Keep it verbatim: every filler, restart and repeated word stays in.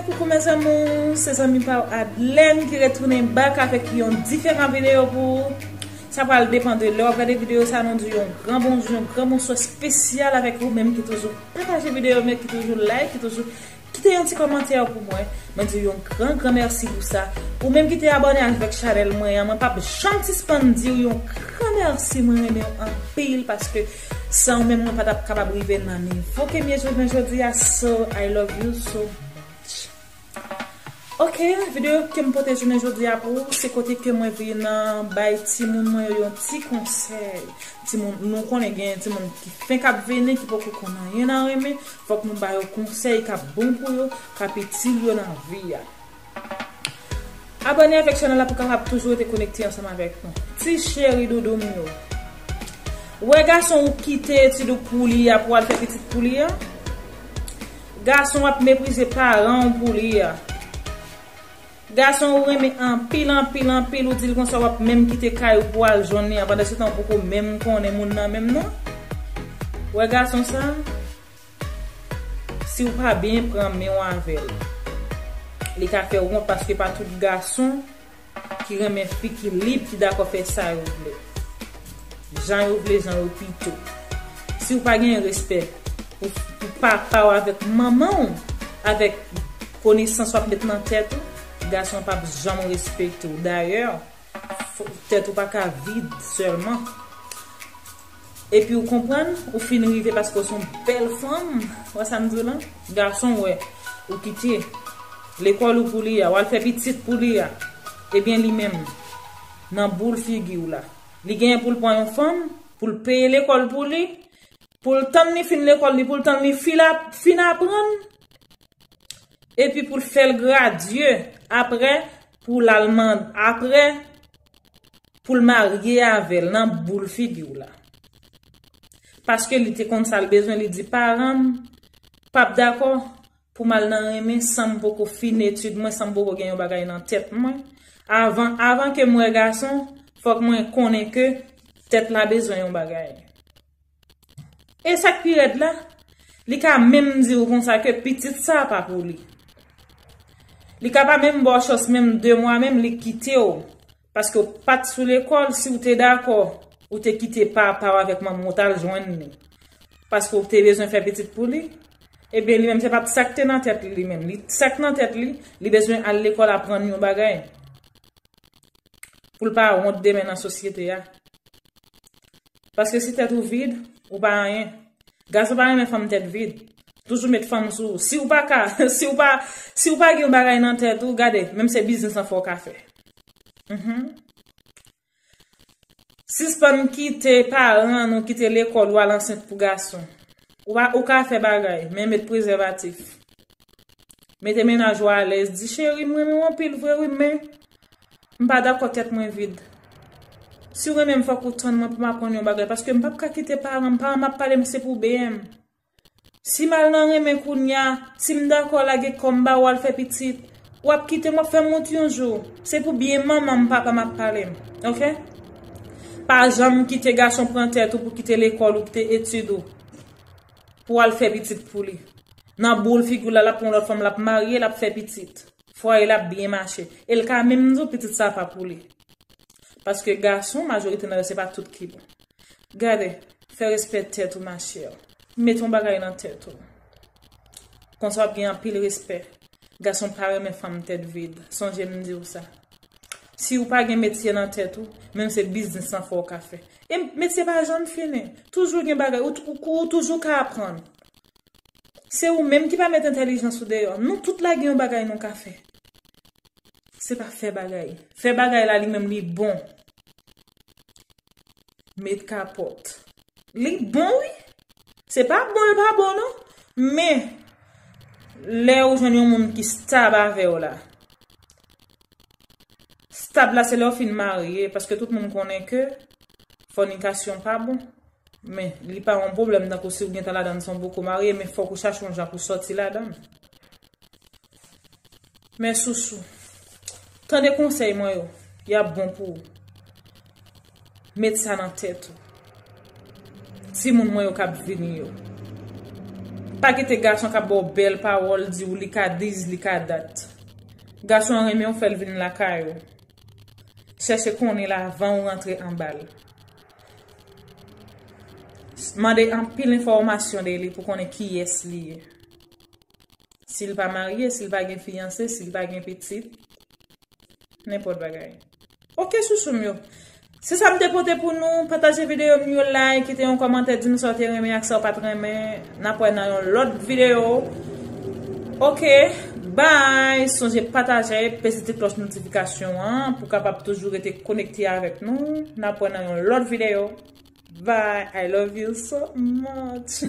Coucou mes amours, se zanmi pa w Adlène ki retounen back avèk yon diferan videyo pou ou. Sa pral depann de lè w ap gade videyo sa, nou di yon gran bonjou, yon gran bonswa espesyal avèk ou menm ki toujou pataje videyo m yo, ki toujou like, ki toujou kite yon ti kòmantè pou mwen. Mwen di yon gran, gran mèsi pou sa. Ou menm ki te abòne avèk chanèl mwen an, mwen p ap janm sispann di w yon gran mèsi. Mwen renmen w anpil paske san ou menm mwen pa t ap kapab rive nan nivo ke m ye jounen jodi a. So, I love you so much. Ok, videyo ke m pote jounen jodi a pou ou, se kote ke mwen vin, ah, bay timoun mwen yo yon ti konsèy. Timoun, nou konnen gen timoun ki fenk ap vini, ki poko konn anyen nan renmen, fòk nou ba yo konsèy k ap bon pou yo, k ap itil yo nan vi a. Abòne avèk chanèl la pou w kapab toujou rete konekte ansanm avèk nou. Ti cheri doudou m yo. Ou wè gason ou kite etid ou pou li a, pou w al fè pitit pou li a? Gason w ap meprize paran w pou li a. Gason ou renmen anpil, anpil, anpil, ou di l konsa w ap menm kite kay ou pou w al jwenn li a, pandan se tan ou poko menm konnen moun nan menm non. Ou wè gason sa, si w pa byen pran men w avè l, li ka fè w wont paske pa tout gason ki renmen fi ki lib, ki dakò fè sa yo vle. Jan yo vle, jan yo pito. Si w pa gen respè pou, pou papa w avèk manman w, avèk konesans w ap met nan tèt ou, gason p ap janm respekte w. Dayè, fò, tèt ou pa ka vid sèlman. Epi ou konprann, ou fin rive paske ou se yon bèl fanm. Wè sa m di w lan? Gason wè, ou kite lekòl ou pou li a, w al fè pitit pou li a. Ebyen li menm, nan boul figi w la, li genyen pou l pran yon fanm, pou l peye lekòl pou li, pou l tann li fin lekòl li, pou l tann li fin ap-, fin aprann, epi pou l fè l gradye, aprè, pou l al mande, aprè, pou l marye avè l nan boul figi w la. Paske li te konn sa l bezwen, li di paran m p ap dakò pou m al nan renmen san m poko fin etid mwen, san m poko gen yon bagay nan tèt mwen. Avan, avan ke m wè gason, fòk mwen konnen ke tèt la bezwen yon bagay. E sa k pi rèd la, li ka menm di w konsa ke pitit sa pa pou li. Li ka pa menm ba w chans, menm de mwa menm, li kite w. Paske w pa t sou lekòl, si w te dakò, ou te kite papa w avèk manman w, w t al jwenn li. Paske w te bezwen fè pitit pou li. Ebyen, li menm, se pa t sa k te nan tèt li, li menm. Li, sa k nan tèt li, li bezwen al lekòl aprann yon bagay. Pou l pa wont demen nan sosyete a. Paske si tèt ou vid, ou pa anyen. Gason pa renmen fanm tèt vid. Toujou met fanm sou ou. Si w pa ka, si w pa, si w pa gen yon bagay nan tèt ou, gade, menm se biznis lan fò w ka fè. Mhm. Sispann kite paran nou kite lekòl ou al ansent pou gason. Ou pa, ou ka fè bagay, men met prezèvatif. Mete mennaj ou alèz, di, cheri, m renmen w anpil vre wi, men m pa dakò tèt mwen vid. Si w renmen m, fòk ou tann mwen pou m aprann yon bagay, paske m p ap ka kite paran m, paran m ap pale m se pou B M. Si m al nan renmen kounye a, si m dakò lage kò m ba w al fè pitit, w ap kite m, w ap fè m wont yon jou. Se pou byen manman m, papa m ap pale m. Oke? Pa janm kite gason pran tèt ou pou kite lekòl ou, kite etid ou, pou w al fè pitit pou li. Nan boul figi w la, l ap pran yon lòt fanm, l ap marye, l ap fè pitit. Fwaye l ap byen mache. E l ka menm di w pitit sa pa pou li. Paske gason, majorite nan yo, se pa tout ki bon. Gade, fè respè tèt ou, machè. Met yon bagay nan tèt ou. Konsa w ap gen anpil respè. Gason pa renmen fanm tèt vid. Sonje m di w sa. Si w pa gen metye nan tèt ou, menm se biznis lan fò w ka fè. E metye pa janm fini. Toujou gen bagay. Ou, ou, ou toujou ka aprann. Se ou menm ki pa met entèlijans ou deyò. Nou tout la gen yon bagay nou ka fè. Se pa fè bagay. Fè bagay la li menm li bon. Met kapòt. Li bon wi. Se pa bon, li pa bon non. Men, lè ou jwenn yon moun ki stab avè w la, stab la se lè w fin marye, paske tout moun konnen ke fònikasyon pa bon. Men, li pa yon pwoblèm tankou si w gentan ladan l, se yon boko marye, men fòk ou chache yon jan pou sòti ladan l. Men sousou, tande konsèy mwen yo, y ap bon pou ou. Met sa nan tèt ou. Timoun mwen yo k ap vini yo. Pa kite gason k ap ba w bèl pawòl di w li ka dis, li ka dat. Gason an renmen w, fè l vin lakay ou. Chèche konnen l avan w rantre anba l. Mande anpil enfòmasyon de li pou konnen kiyès li ye. Si l pa marye, si l pa gen fiyanse, si l pa gen pitit, nenpòt bagay. Oke, chouchou m yo. Se sa m te pote pou nou. Pataje videyo m yo, like, kite yon kòmantè, di m sa w te renmen ak sa w pa t renmen. N ap wè nan yon lòt videyo. Oke, bye. Sonje pataje, peze ti klòch notifikasyon an pou kapab toujou rete konekte avèk nou. N ap wè nan yon lòt videyo. Bye. I love you so much.